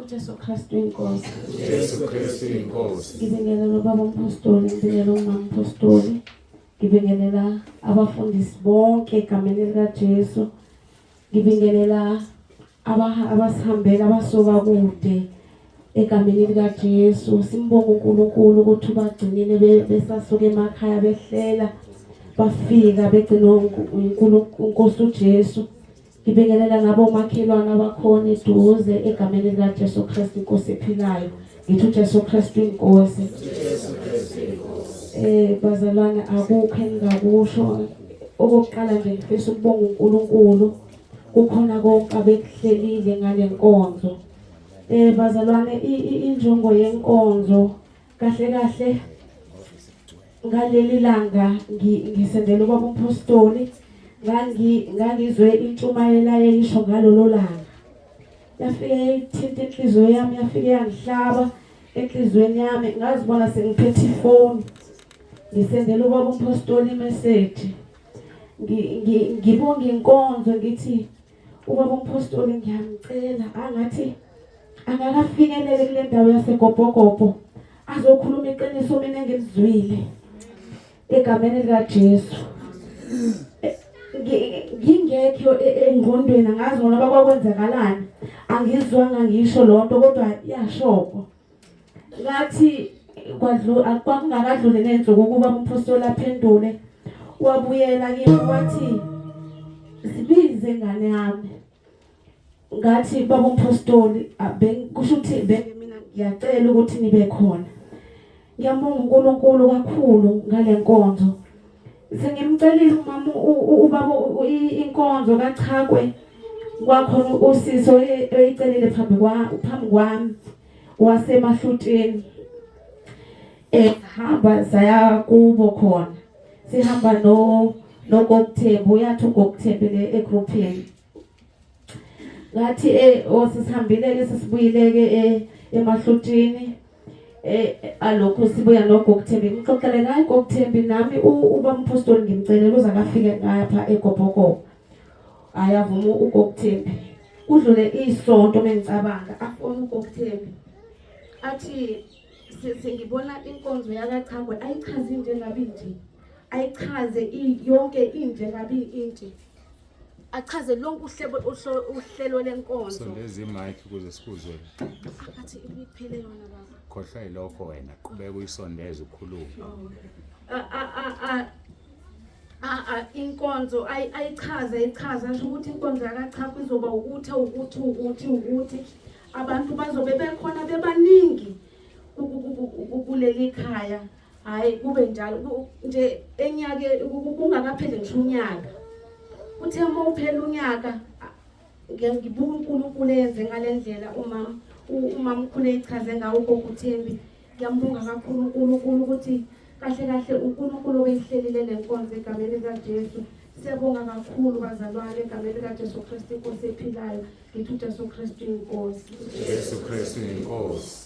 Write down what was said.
UJesu Kristu inkosi. Jesu Kristu inkosi. Ngibingelela ubaba umpostoli, ngibingelela umama umpostoli, ngibingelela abafundisi bonke egameni likaJesu. Ngibingelela abasihambela abasuka kude egameni likaJesu. Simbonga uNkulunkulu ukuthi ubagcinile besasuka emakhaya behlela bafika begcinwe uNkosi uJesu. Ngibingelela nabomakhelwane abakhona eduze egameni likaJesu Kristu inkosi ephilayo. Ngithi uJesu Kristu inkosi. Bazalwane akukho engingakusho. Okokuqala nje ngifisa ukubonga uNkulunkulu kukhona konke abekuhlelile ngale nkonzo. Bazalwane injongo yenkonzo kahle kahle ngaleli langa ngisendela ubaba umpostoli ngangizwe intshumayela yayisho ngalolo langa. Yafike yayithinta inhliziyo yami, yafike yangihlaba enhliziyweni yami, ngazibona sengiphethe ifoni ngisendela ubaba umpostoli imessage. Ngibonga inkonzo ngithi ubaba umpostoli ngiyamcela angathi angakafikelele kule ndawo yaseGobhogobho azokhuluma iqiniso mina engilizwile egameni likaJesu. Ngingekho engqondweni angazi ngoba kwakwenzakalani, angizwanga ngisho lonto kodwa yashoko. Ngathi kwakungakadluli nensuku ukuba umpostoli aphendule, wabuyela kimi wathi sibize ngane yami. Ngathi baba umpostoli kusho ukuthi mina ngiyacela ukuthi nibe khona. Ngiyambonga uNkulunkulu kakhulu ngale nkonzo. Sengimcelile umama ubaba inkonzo kaChakwe kwakhona usiso oyicelile phambi kwami wasemahlutsheni. Hamba saya kubo khona. Sihamba noGokuthembu, uyathi uGokuthembu le egroupini. Ngathi osisihambile ke sesibuyile ke emahlutshini. Alokhu sibuya noGokuthembu, ngixoxele ngaye uGokuthembu nami uba umpostoli ngimcelele uze akafike ngapha eGobhogobho. Ayavuma uGokuthembu. Kudlule isonto mengicabanga afone uGokuthembu athi sengibona inkonzo yakaChakwe ayichaze into engabi nje, ayichaze yonke into engabi inje, achaze lonke uhlelo lenkonzo. Sondeza imic ukuze sikuzwe. Athi iphele yona baba. Khohlwa yilokho wena, qhubeka uyisondeze ukhulume. Inkonzo ayichaze ayichaze asho ukuthi inkonzo yakaChakwe izoba ukuthi ukuthi ukuthi ukuthi abantu bazobe bekhona bebaningi kuleli khaya. Hayi kube njalo nje enyake kungakapheli ngisho unyaka. Uthe uma uphela unyaka ngibuka uNkulunkulu eyenze ngalendlela umama ukhule echaze ngawo uGogo Thembi. Ngiyambonga kakhulu uNkulunkulu ukuthi kahle kahle uNkulunkulu obeyihlelile lenkonzo egameni likaJesu. Siyabonga kakhulu bazalwane egameni likaJesu Kristu inkosi ephilayo. Ngithi uJesu Kristu inkosi. Jesu Kristu inkosi.